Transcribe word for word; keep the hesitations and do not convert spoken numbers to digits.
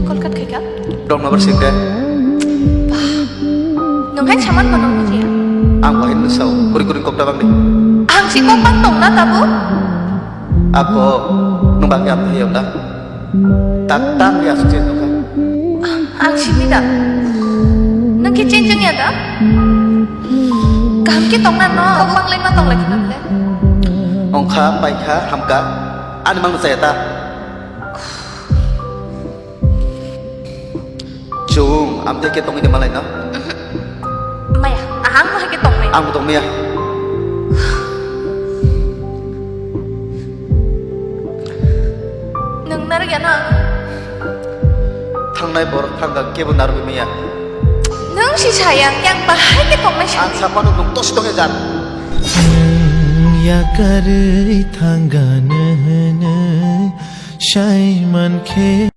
Call cut khaikha? Wrong number sing de. Nwng hai saman mano bujiya. Ang bahai nung sao, kuri kuri kok dabang di. Ang si kok bang tong na tabu? Ako, nung bang yam yam da. Tak tak ya sih nung kan. Ang si mi da. Nwng khe cheng cheng ya da? Kaham khe tong na no, kok bang lai ma tong lai khe na le. Ongkha, paikha, hamka, ani mang saya ta. Chung, amtwi khe tongwi de malai no? Maya, ahang mo hai khe tongwi. Ang bo tongmaya. Nwng narwk ya na? Thangnai borok thangkha kebo narwgwi maya. Nwng si saya, yang bahai khe tongnai sa. Ang saphano nwng tosi tongya jar. Yakarwi thangkha nw hwnwi sai mankhe.